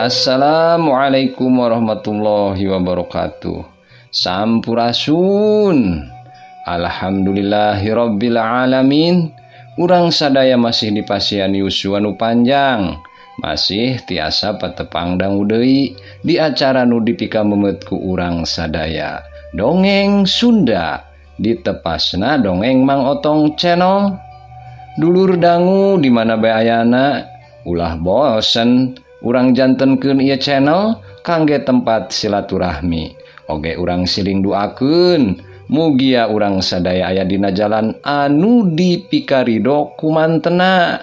Assalamualaikum warahmatullahi wabarakatuh. Sampurasun. Alhamdulillahirabbil alamin. Urang sadaya masih dipasihan yuswa nu panjang. Masih tiasa patepang dangu deui di acara nu dipikamemeut ku urang sadaya. Dongeng Sunda ditepasna Dongeng Mang Otong Channel. Dulur dangu di mana bae ayana, ulah bosen urang jantenkeun ieu channel kangge tempat silaturahmi. Oge urang siling duakeun mugia urang sadaya aya dina jalan anu dipikarido kumantena.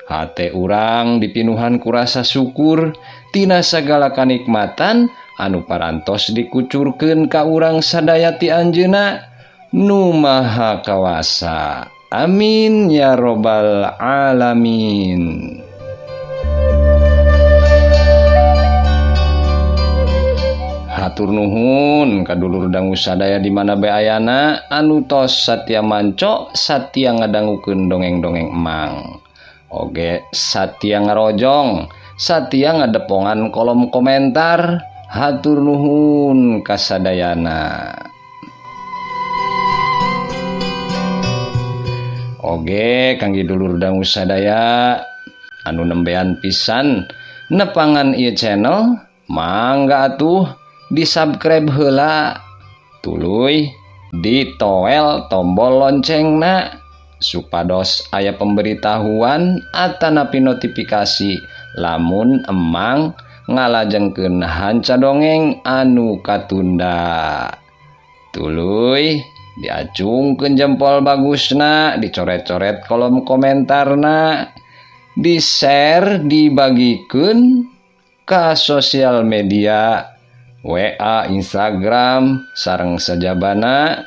Hate urang dipinuhan ku rasa syukur tina sagala kanikmatan anu parantos dikucurkeun ka urang sadaya ti Anjeunna nu Maha Kawasa. Amin ya robbal alamin. Hatur nuhun ka dulur dangu sadaya di mana bae ayana anu tos satya manco satya ngadangukeun dongeng-dongeng emang. Oge satya ngarojong, satya ngadepongan kolom komentar. Hatur nuhun kasadayana. Oge kangge dulur dangu sadaya anu nembean pisan nepangan ieu channel, mangga atuh di subscribe heula, tuluy ditoel tombol loncengna supados aya pemberitahuan atanapi notifikasi lamun emang ngalajengkeun hanca dongeng anu katunda. Tuluy diacungkeun jempol bagusna, dicoret-coret kolom komentarna, di-share, dibagikeun ka sosial media, WA, Instagram, sareng sajabana.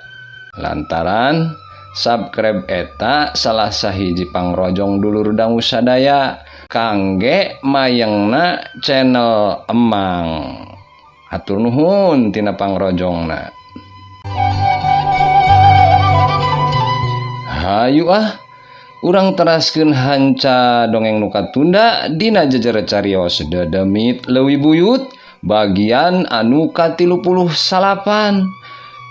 Lantaran subscribe eta salah sahiji pangrojong dulur dangu sadaya kangge mayengna channel emang. Hatur nuhun tina pangrojongna. Hayu ah, urang teraskeun hanca dongeng nu katunda dina jejer carios dedemit leuwih buyut bagian anu ka-39.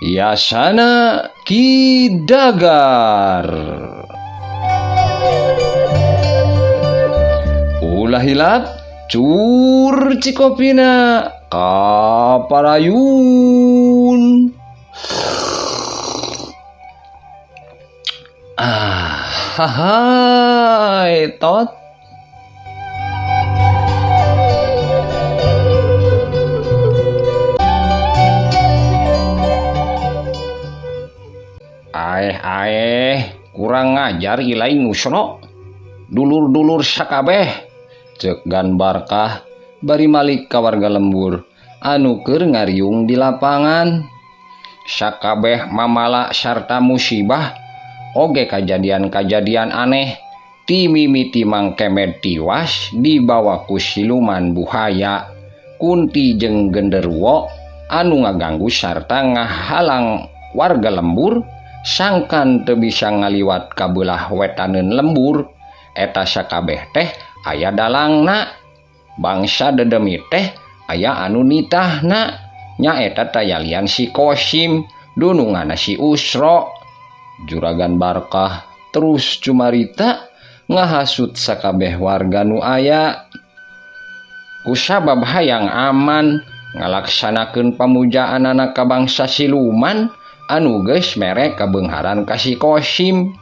Yasana Ki Dagar. Ulah hilap cur cikopina kaparayun. Ah, hai tot. Aeh aeh, kurang ngajar ilai ngusro. Dulur-dulur sakabeh, cek Gan Barkah bari malik ka warga lembur anu keur ngariung di lapangan. Sakabeh mamala sarta musibah oge kajadian-kajadian aneh ti mimiti Mang Kemed tiwas dibawa ku siluman buhaya Kunti jeung genderuwo anu ngaganggu sarta ngahalang warga lembur sangkan teu bisa ngaliwat ka beulah wetaneun lembur. Eta sakabeh teh aya dalangna, bangsa dedemi teh aya anu nitahna, nyaeta tayalian si Kosim dunungana si Usro. Juragan Barkah terus cumarita ngahasut sakabeh warga nu aya. Kusabab hayang aman ngalaksanakeun pamujaanana ka bangsa siluman anu geus mere kabeungharan ka si Kosim.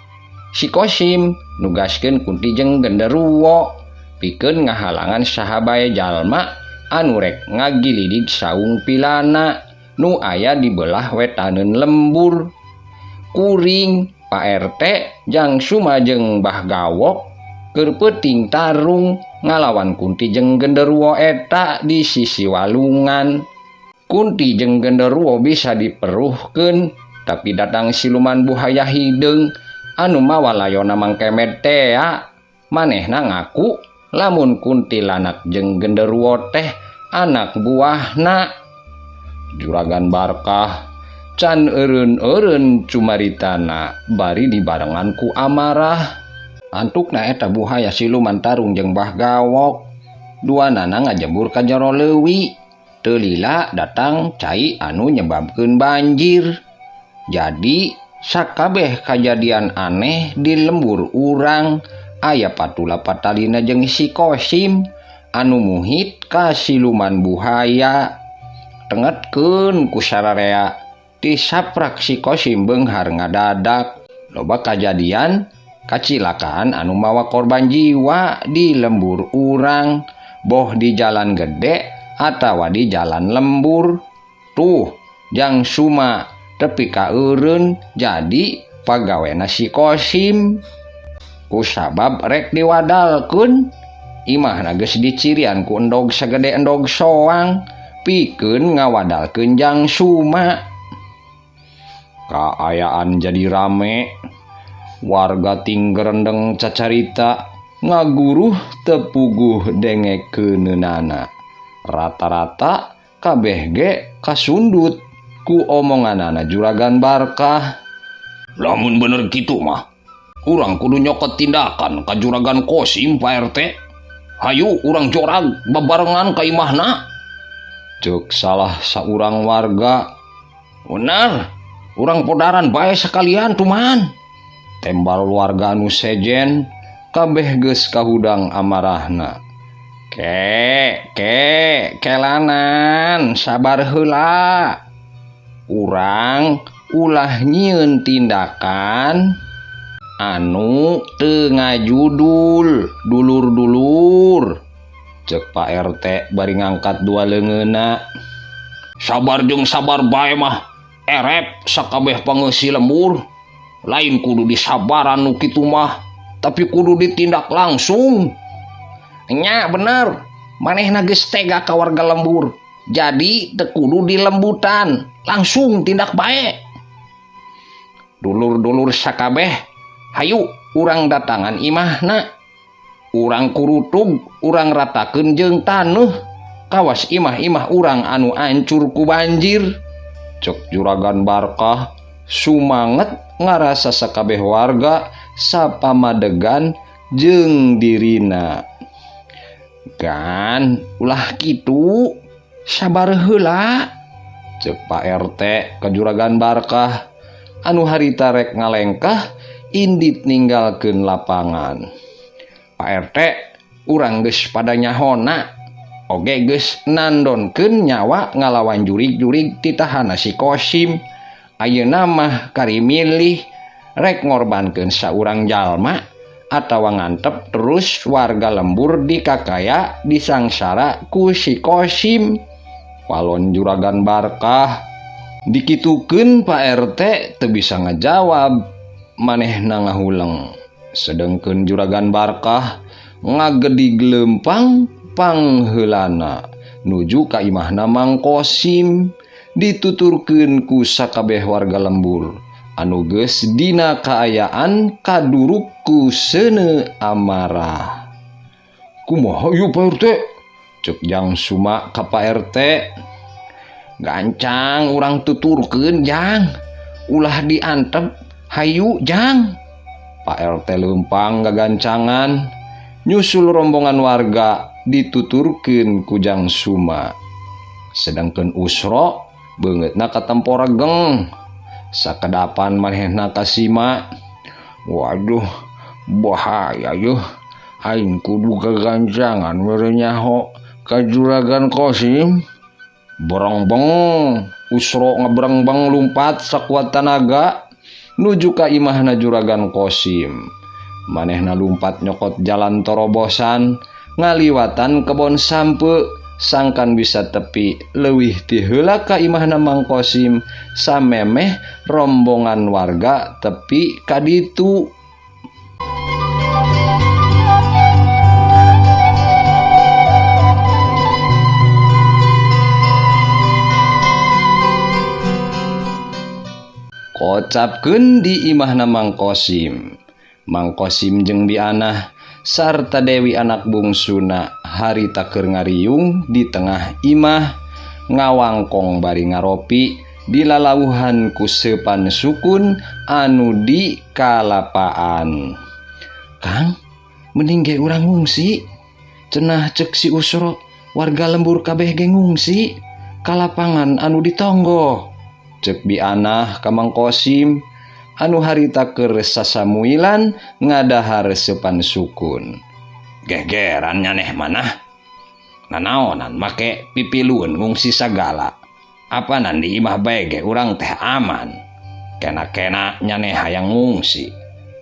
Si Kosim nugaskeun Kunti jeung genderuwo pikeun ngahalangan saha bae jalma anu rek ngagilidig saung pilana nu aya di belah wetaneun lembur. Kuring Pak RT jang Suma jeung Mbah Gawok keur peuting tarung ngalawan Kunti jeung genderuwo eta di sisi walungan. Kunti jeung genderuwo bisa diperuhkeun, tapi datang siluman buhaya hideung anu mawa layona Mang Kemed tea. Manehna ngaku lamun kuntilanak jeung genderuwo teh anak buahna. Juragan Barkah can eureun-eureun cumaritana bari dibarengan ku amarah. Antukna eta buhaya siluman tarung jeung Mbah Gawok. Duanana ngajebur ka jero leuwi. Teu lila datang cai anu nyebabkeun banjir. Jadi sakabeh kajadian aneh di lembur urang aya patula patalina jeung si Kosim anu muhit ka siluman buhaya. Tengetkeun ku sararea tisaprak si Kosim beunghar ngadadak. Loba kajadian kacilakaan anu mawa korban jiwa di lembur urang, boh di jalan gede atawa di jalan lembur. Tuh Jang Suma tepi ka eureun jadi pagawena si Kosim. Kusabab rek diwadalkeun, imahna geus dicirian ku endog sagede endog soang pikeun ngawadalkeun Jang Suma. Kaayaan jadi rame, warga tinggerendeng cacarita ngaguruh tepuguh dengekeunana. Rata-rata kabeh ge kasundut ku omonganana Juragan Barkah. Lamun bener kitu mah, urang kudu nyokot tindakan ka Juragan Kosim Pak RT. Hayu urang jorag babarengan ka imahna. Ceuk salah saurang warga. Bener, urang podaran bae sekalian tuman. Tembal warga anu sejen kabeh geus kahudang amarahna. Ke, ke, kelanan, sabar heula. Urang ulah nyieun tindakan anu teu ngajudul dulur-dulur. Ceuk Pak RT bari ngangkat dua leungeunna. Sabar jeung sabar bae mah erep sakabeh pangeusi lembur. Lain kudu disabaran nu kitu mah, tapi kudu ditindak langsung. Nya bener, manehna geus tega ka warga lembur. Jadi teu kudu dilembutan, langsung tindak bae. Dulur-dulur sakabeh, hayu urang datangan imahna. Urang kurutug, urang ratakeun jeung taneuh. Kawas imah-imah urang anu ancur ku banjir. Cek Juragan Barkah sumanget ngarasa sakabeh warga sapamadegan jeung dirina. Kan ulah kitu, sabar heula. Cek Pak RT ka Juragan Barkah anu harita rek ngalengkah indit ninggalkeun lapangan. Pak RT urang geus pada nyahona oge geus nandonkeun nyawa ngalawan jurig-jurig titahana si Kosim. Ayeuna mah kari milih rek ngorbankeun saurang jalma atawa ngantep terus warga lembur dikakaya disangsara ku si Kosim. Walon Juragan Barkah dikitukeun Pak RT teu bisa ngajawab, manehna ngahuleng. Sedengkeun Juragan Barkah ngagedig leumpang pangheulana nuju ka imahna Mang Kosim. Dituturkeun ku sakabeh warga lembur anu geus dina kaayaan kaduruk ku seuneu amarah. Kumaha ieu Pak RT? Ceuk Jang Suma ka Pak RT. Gancang urang tuturkeun Jang, ulah diantep, hayu Jang. Pak RT leumpang gagancangan nyusul rombongan warga dituturkeun ku Jang Suma. Sedangkeun Usro beungeutna katempo regeng, sakedapan manehna kasima. Waduh, bahaya yeuh, aing kudu gagancangan mere nyaho ka Juragan Kosim. Berengbeng, Usro ngeberengbeng lumpat sakuat tanaga nuju ka imahna Juragan Kosim. Manehna lumpat nyokot jalan torobosan ngaliwatan kebon sampe sangkan bisa tepi leuwih ti heula ka imahna Mang Kosim samemeh rombongan warga tepi ka ditu. Kocapkeun di imahna Mang Kosim. Mang Kosim jeung Bianah sarta Dewi anak bungsuna harita keur ngariung di tengah imah ngawangkong bari ngaropi di lalauhan ku seupan sukun anu di kalapaan. Kang, mending ge urang ngungsi. Cenah cek si Usro warga lembur kabeh ge ngungsi ka lapangan anu ditonggo. Cek Bi Anah ka Mang Kosim anu harita keur sasamuilan ngadahar seupan sukun. Gegeran nyaneh manah. Nanaonan make pipilueun ngungsi sagala. Apanan di imah bae ge urang teh aman. Kena-kena nyaneh hayang ngungsi.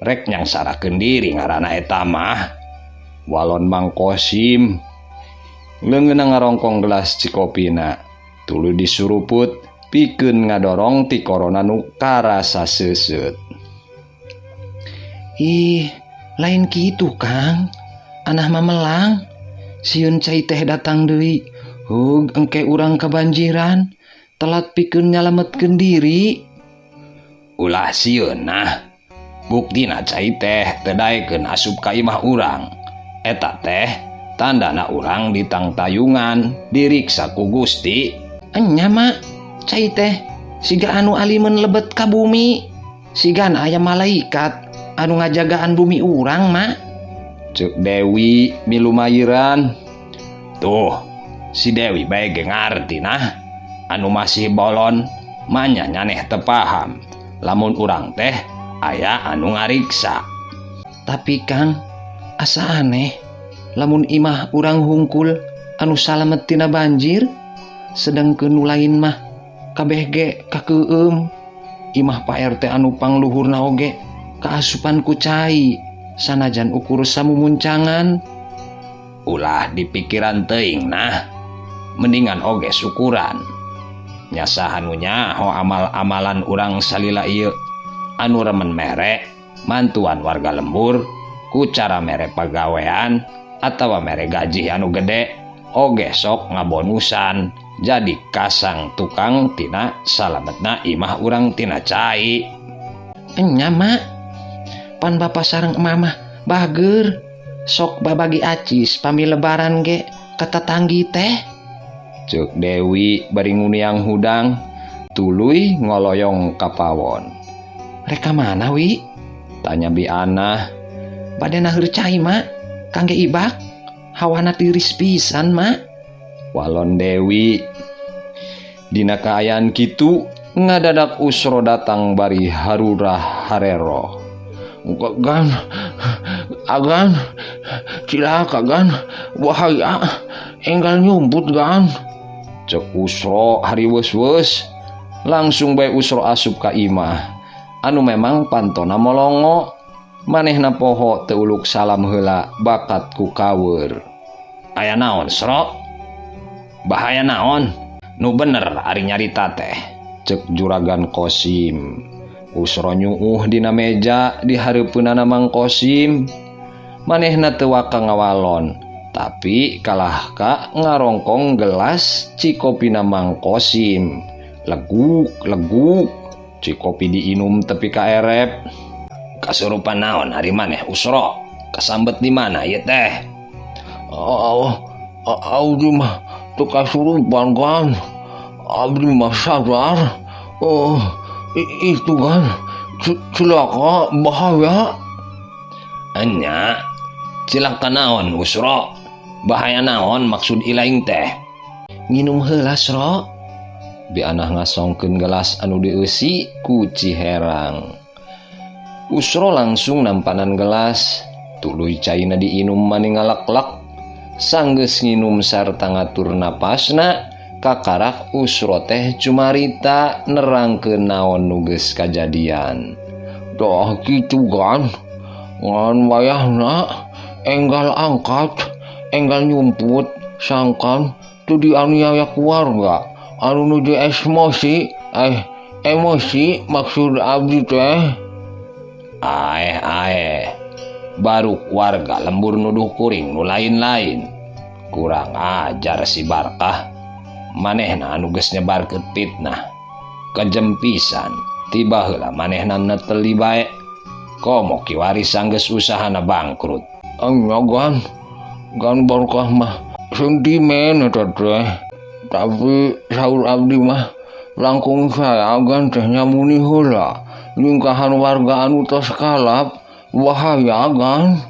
Rek nyangsarakeun diri ngaranna eta mah. Walon Mang Kosim leungeunna ngarongkong gelas cikopina tuluy disuruput pikeun ngadorong ti korona nu karasa seuseut. Ih, lain kitu Kang. Anah mah melang. Sieun cai teh datang deui. Hug engke urang kabanjiran, telat pikeun nyalametkeun diri. Ulah sieun nah. Buktina cai teh teu daekeun asup ka imah urang. Eta teh tandana urang ditangtayungan diriksa ku Gusti. Enya mak, cai teh siga anu alimen lebet ka bumi. Sigana aya malaikat anu ngajagaan bumi urang mak. Cek Dewi milumayiran. Tuh, si Dewi bae ge ngarti nah. Anu masih bolon manya nyaneh teu paham. Lamun urang teh aya anu ngariksa. Tapi Kang, asa aneh lamun imah urang hungkul anu salamet tina banjir, sedangkeun nu lain mah kabeh ge kakeueum. Imah Pak RT anu pangluhurna oge kaasupan ku cai sanajan ukur samumuncangan. Ulah dipikiran teuing nah, mendingan oge syukuran. Nyasahan nu nyaho amal-amalan urang salila ieu anu remen mere mantuan warga lembur ku cara mere pagawean atawa mere gaji anu gede oge sok ngabonusan jadi kasang tukang tina salametna imah urang tina cai. Enya mak, pan bapa sareng mamah bager sok babagi acis pami lebaran ge ka tatanggi teh. Ceuk Dewi bari nguniang hudang tuluy ngoloyong ka pawon. Rek ka mana wi? Tanya Bi Anah. Bade naheur cai mak, kangge ibak, hawana tiris pisan mak. Walon Dewi. Dina kaayaan kitu ngadadak Usro datang bari harurah harero. Gan, agan, cilaka gan, bahaya, enggal nyumput gan. Cek Usro hariweus-weus, langsung bae Usro asup ka imah. Anu memang pantona molongo, manehna poho teu uluk salam heula bakat ku kaweur. Aya naon, Sro? Bahaya naon? Nu bener ari nyarita teh. Cek Juragan Kosim. Usro nyuuh dina meja di hareupeunana Mang Kosim. Manehna teu waka ngawalon, tapi kalah ka ngarongkong gelas cikopina Mang Kosim. Leguk leguk cikopi diinum tepi ka erep. Kasurupan naon ari maneh Usro? Kasambet di mana ieu teh? Oh, abdi mah teu kasurupan kan. Abdi mah sadar. Oh, itu kan cilaka bahaya. Enya, cilaka naon Usro? Bahaya naon maksud ilaing teh? Nginum heula Sro. Bi Anah ngasongkeun gelas anu dieusi ku Ciherang. Usro langsung nampanan gelas, tuluy caina diinum mani ngaleklek. Sanggeus nginum sarta ngatur napasna, kakarak Usro teh cumarita nerangkeun naon nu geus kajadian. Dah kitu kan, ngan wayahna enggal angkat, enggal nyumput, sangkan teu dianiaya keluarga. Anu nuju emosi, emosi maksud abdi teh. Aeh aeh, baru warga lembur nuduh kuring nu lain-lain. Kurang ajar si Barkah. Manehna anu geus nyebarkeun fitnah. Kejem pisan, tiba heula manehna neteli bae. Komo kiwari sanggeus usahana bangkrut. Enya gan, gan Barkah mah sentimen eta teh. Tapi saur abdi mah langkung saya gan teh nyamuni heula. Lingkahan warga anu tos kalap bahaya gan.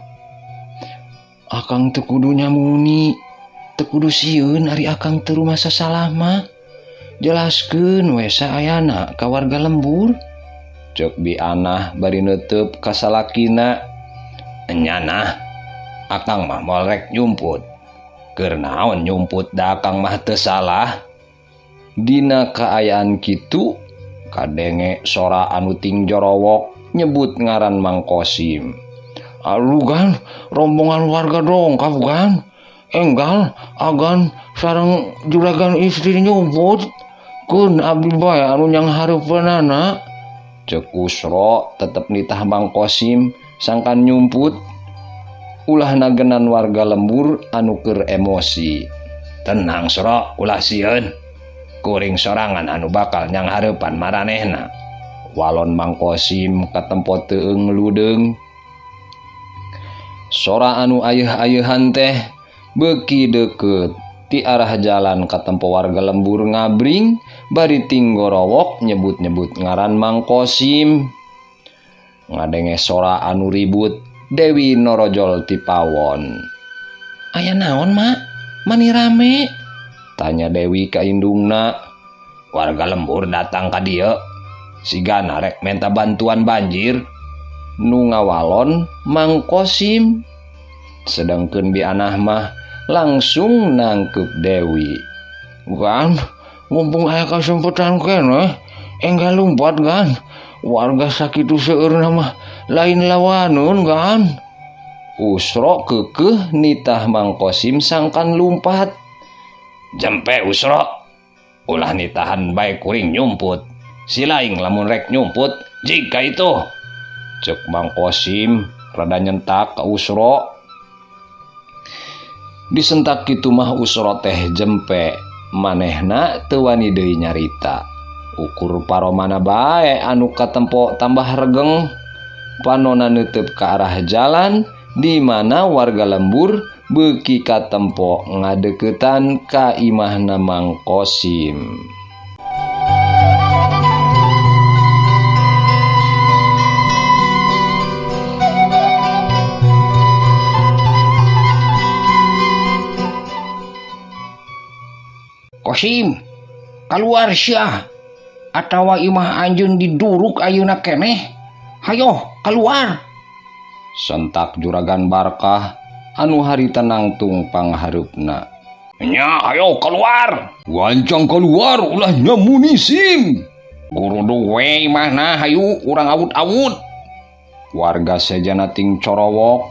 Akang teu kudu nyamuni, teu kudu sieun ari akang teu rumasa salah mah. Jelaskeun we saayana ka warga lembur. Cek Bi Anah bari neuteub ka salakina. Enyanah, akang mah moal rek nyumput. Keur naon nyumput da akang mah teu salah. Dina kaayaan kitu kadenge sora anu ting jorowok nyebut ngaran Mang Kosim. Aduh Gan, rombongan warga dongkap Gan. Enggal agan sareng juragan istri nyumput. Keun abdi bae anu nyanghareupeunana. Cek Usro tetep nitah Mang Kosim sangkan nyumput. Ulah nagenan warga lembur anu keur emosi. Tenang Sro, ulah sieun. Kuring sorangan anu bakal nyanghareupan maranehna. Walon Mang Kosim katempo teueung ludeung. Sora anu ayeuh-ayeuhan teh beuki deukeut ti arah jalan katempo warga lembur ngabring bari tinggorowok nyebut-nyebut ngaran Mang Kosim. Ngadenge sora anu ribut, Dewi norojol ti pawon. Aya naon, Mak? Mani rame? Tanya Dewi ka indungna. Warga lembur datang ka dieu. Sigana rek menta bantuan banjir. Nu ngawalon Mang Kosim. Sedangkeun Bi Anah mah langsung nangkep Dewi. Gan, mumpung aya kasempetan keneh, enggal lumpat Gan. Warga sakitu seueurna mah lain lawanun Gan. Usro keukeuh nitah Mang Kosim sangkan lumpat. Jempe Usro, ulah nitahan bae kuring nyumput. Silaing lamun rek nyumput, jika itu. Cek Mang Kosim rada nyentak ka Usro. Disentak kitu mah Usro teh jempe, manehna teu wani deui nyarita. Ukur paromana bae anu katempo tambah regeng. Panona neuteub ka arah jalan di mana warga lembur beuki katempo ngadeuketan ka imahna Mang Kosim. Kosim, keluar sia atawa imah anjeun diduruk ayeuna keneh. Hayoh, keluar. Sentak Juragan Barkah anu harita nangtung panghareupna. Nya, ayo keluar. Wancang keluar ulah nyamuni sim. Gurudug we imahna, hayu urang awut-awut. Warga sejana ting corowok.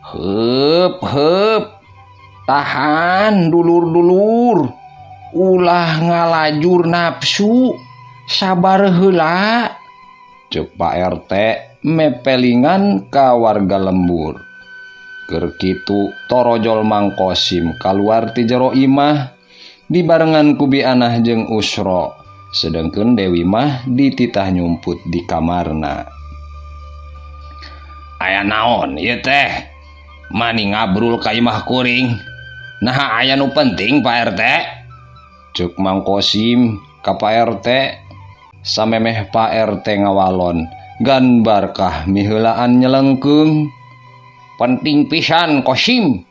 Heup heup. Tahan dulur-dulur. Ulah ngalajur nafsu. Sabar heula. Ceuk Pak RT mepelingan ka warga lembur. Keur kitu torojol Mang Kosim kaluar ti jero imah dibarengan ku Bi Anah jeung Usro. Sedengkeun Dewi mah dititah nyumput di kamarna. Aya naon ieu teh? Mani ngabrul ka imah kuring. Naha aya nu penting Pak RT? Ceuk Mang Kosim ka Pak RT. Samemeh Pak RT ngawalon, Gan Barkah miheulaan nyelengkeung. Penting pisan Kosim.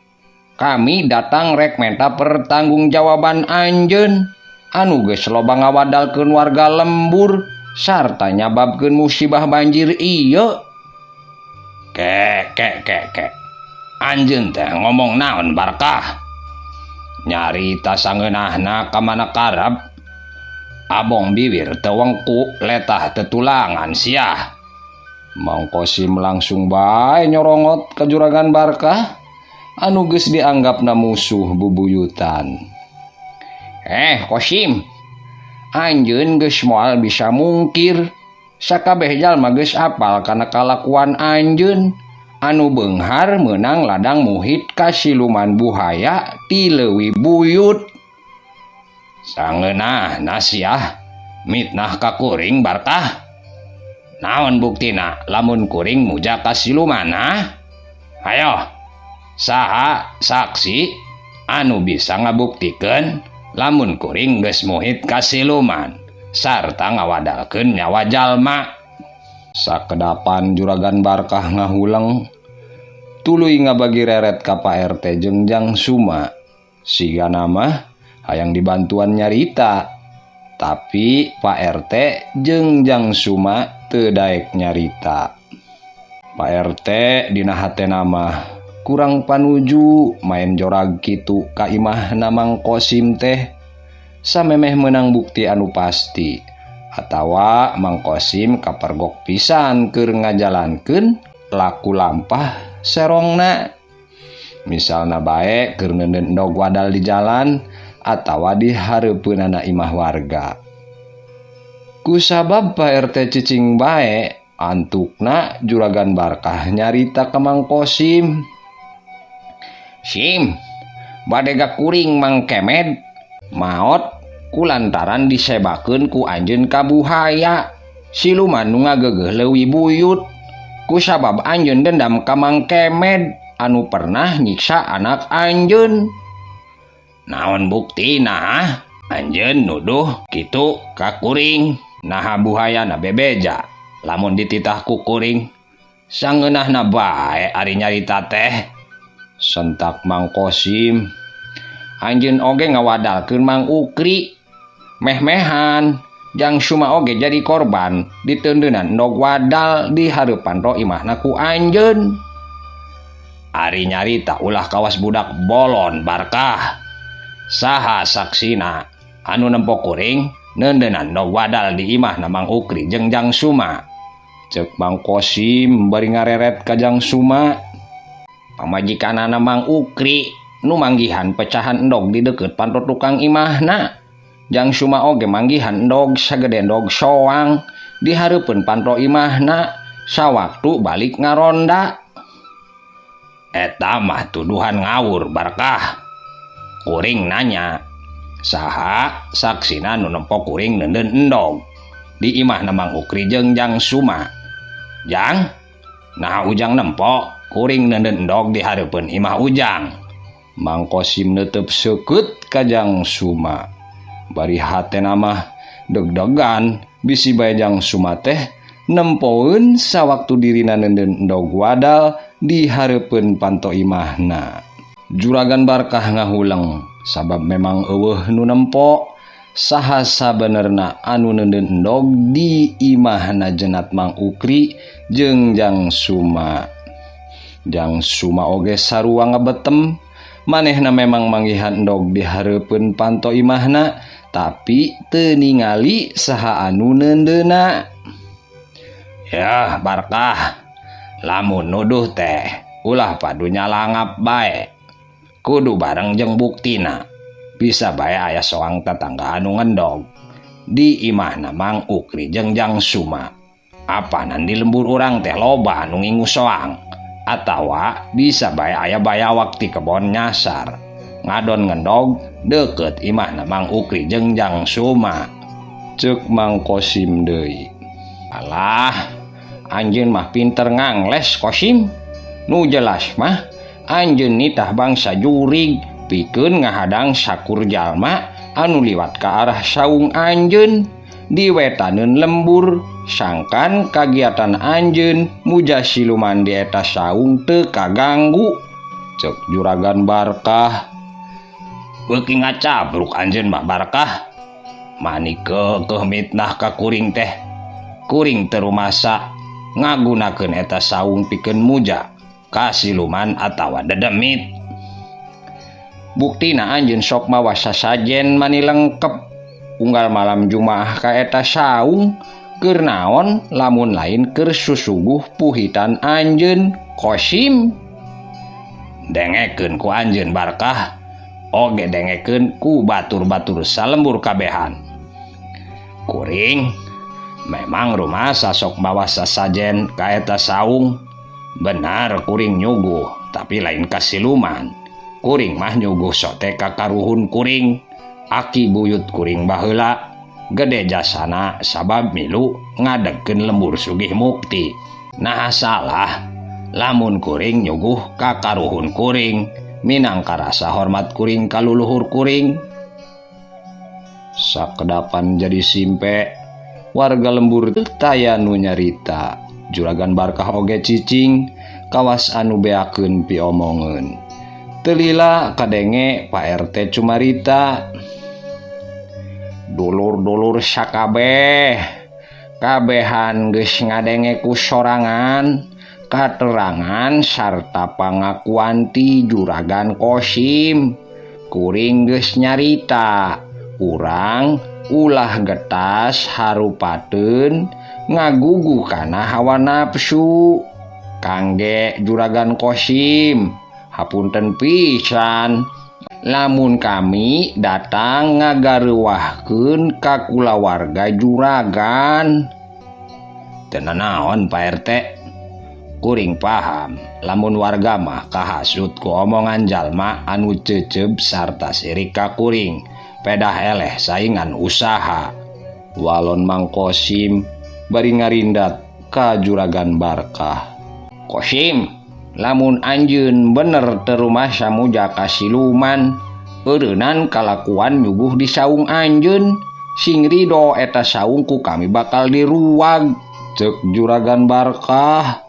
Kami datang rek menta pertanggungjawaban anjeun anu geus loba ngawadalkeun warga lembur sarta nyababkeun musibah banjir ieu. Ke ke ke ke. Anjeun teh ngomong naon Barkah? Nyarita sangeunahna ka mana karep. Abong bibir teu wengku letah tetulangan siah. Mang Kosim langsung bae nyorongot ka Juragan Barkah anu geus dianggapna musuh bubuyutan. Kosim, anjeun geus moal bisa mungkir. Sakabeh jalma geus apal kana kalakuan anjeun anu beunghar meunang ladang muhit ka siluman buhaya ti leuwih buyut. Sangeunah nasiah mitnah ka kuring Barkah. Naon buktina lamun kuring muja ka siluman, ha? Hayo, saha saksi anu bisa ngabuktikeun lamun kuring geus muhit ka siluman sarta ngawadalkeun nyawa jalma. Sakedapan Juragan Barkah ngahuleng. Tuluy ngabagi reret ka Pak RT jeung Jang Suma. Sigana mah hayang dibantuan nyarita. Tapi Pak RT jeung Jang Suma teu daek nyarita. Pak RT dina hatena mah kurang panuju main jorag kitu ka imahna Mang Kosim teh samemeh meunang bukti anu pasti atawa Mang Kosim kapergok pisan keur ngajalankeun laku lampah serongna, misalna bae keur neundeun endog wadal di jalan atawa di hareupeunana imah warga. Kusabab Pak RT cicing bae, antukna Juragan Barkah nyarita ka Mang Kosim. Sim, badega kuring Mang Kemed maot kulantaran disebakeun ku anjeun ka buhaya siluman nu ngageugeuh leuwi buyut. Kusabab anjeun dendam ka Mang Kemed anu pernah nyiksa anak anjeun. Naon buktina anjeun nuduh kitu ka kuring? Naha buhayana bebeja lamun dititah ku kuring. Sangeunahna bae ari nyarita teh. Sentak Mang Kosim. Anjeun oge ngawadalkeun Mang Ukri. Meh-mehan Jang Suma oge jadi korban diteundeunan endog wadal di hareupan ro imahna ku anjeun. Ari nyarita ulah kawas budak bolon Barkah. Saha saksina anu nempo kuring neundeunan endog wadal di imahna Mang Ukri jeung Jang Suma. Ceuk Mang Kosim bari ngareret ka Jang Suma. Pamajikanana Mang Ukri nu manggihan pecahan endog di deukeut panto tukang imahna. Jang Suma oge manggihan endog sagede endog soang di hareupeun panto imahna sawaktu balik ngaronda. Eta mah tuduhan ngawur Barkah. Kuring nanya, saha saksina nu nempo kuring neundeun endog di imahna Mang Ukri jeung Jang Suma. Jang, naha Ujang nempo kuring neundeun endog di hareupeun imah Ujang. Mang Kosim neuteup seukeut ka Jang Suma. Bari hatena mah deg-degan bisi bae Jang Suma teh nempoeun sawaktu dirina neundeun endog wadal di hareupeun panto imahna. Juragan Barkah ngahuleng sabab memang eueuh nu nempo saha sabenerna anu neundeun endog di imahna jenat Mang Ukri jeung Jang Suma. Jang Suma oge sarua ngabetem manehna memang manggihan endog di hareupeun panto imahna tapi teu ningali saha anu neundeuna. Yah Barkah, lamun nuduh teh ulah padu nyalangap bae. Kudu bareng jeung buktina. Bisa bae aya soang tetangga anu ngendog di imahna Mang Ukri jeung Jang Suma. Apanan di lembur urang teh loba anu ngingu soang. Atawa bisa bae aya bayawak ti kebon nyasar ngadon ngendog deukeut imahna Mang Ukri jeung Jang Suma. Ceuk Mang Kosim deui. Alah, anjeun mah pinter ngangles Kosim. Nu jelas mah anjeun nitah bangsa jurig pikeun ngahadang sakur jalma anu liwat ka arah saung anjeun diwetaneun lembur sangkan kagiatan anjeun muja siluman di eta saung teu kaganggu. Ceuk Juragan Barkah. Beuki ngacabruk anjeun mah Barkah. Mani keukeuh mitnah ka kuring teh. Kuring teu rumasa ngagunakeun eta saung pikeun muja ka siluman atawa dedemit. Buktina anjeun sok mawa sasajen mani lengkep unggal malam Jumaah ka eta saung keur naon lamun lain keur susuguh puhitan anjeun Kosim. Dengekeun ku anjeun Barkah oge dengekeun ku batur-batur salembur kabehan. Kuring memang rumasa sok mawa sasajen ka eta saung. Benar kuring nyuguh, tapi lain ka siluman. Kuring mah nyuguh sote ka karuhun kuring. Aki buyut kuring baheula gede jasana sabab milu ngadegkeun lembur Sugih Mukti. Nah salah lamun kuring nyuguh ka karuhun kuring minangka rasa hormat kuring ka luluhur kuring. Sakedapan jadi simpe warga lembur taya nu nyarita. Juragan Barkah oge cicing Kawas anu beakeun piomongeun. Teu lila kadenge Pak RT cumarita. Dulur-dulur sakabeh kabehan geus ngadenge ku sorangan katerangan sarta pangakuan ti Juragan Kosim. Kuring geus nyarita urang ulah getas harupateun ngagugu kana hawa nafsu. Kangge Juragan Kosim, hapunten pisan lamun kami datang ngagareuwahkeun ka kulawarga juragan. Teu nanaon Pak RT? Kuring paham lamun warga mah kahasut ku omongan jalma anu ceceb sarta sirik ka kuring, pedah eleh saingan usaha. Walon Mang Kosim bari ngarindat ka Juragan Barkah. Kosim, lamun anjeun bener teu rumasa muja ka siluman, eureunnan kalakuan nyuguh di saung anjeun, sing rido eta saung ku kami bakal diruag, ceuk Juragan Barkah.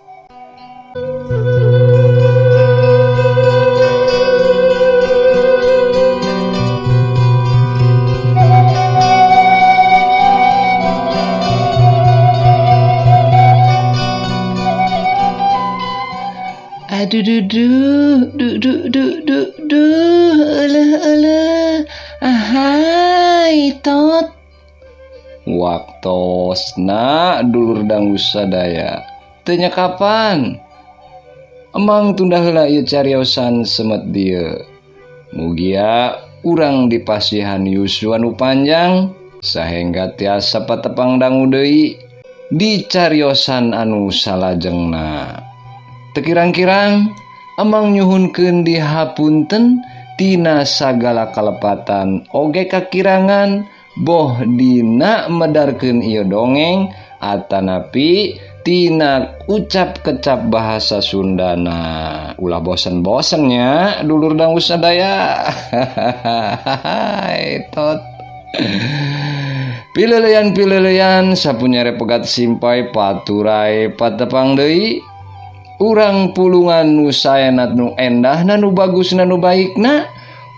Aduh duh duh duh duh duh duh duh eleh eleh ahai tot. Waktosna dulur dangu sadaya teu nya kapan emang tunda heula ieu cariosan semet dieu. Mugia urang dipasihan yuswa nu panjang sahingga tiasa patepang dangu deui di cariosan anu salajengna. Teu kirang-kirang emang nyuhunkeun dihapunten tina sagala kalepatan oge kakirangan boh dina medarkeun ieu dongeng atanapi tina ucap kecap bahasa Sundana. Ulah bosen-bosennya dulur dangu sadaya. Tot. Pileleyan-pileleyan sapunyare pegat simpai paturai patepang deui. Urang pulungan nu saenat nu endahna nu bagusna nu baikna,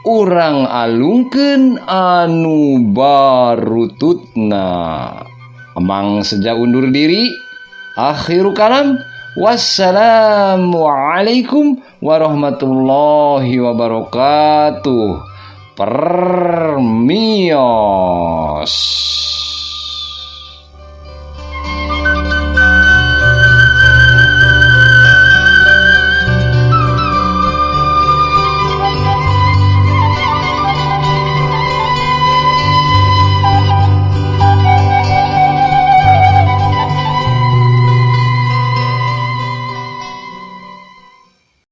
urang alungkeun anu barututna. Emang seja undur diri. Akhiru kalam. Wassalamualaikum warahmatullahi wabarakatuh. Permios.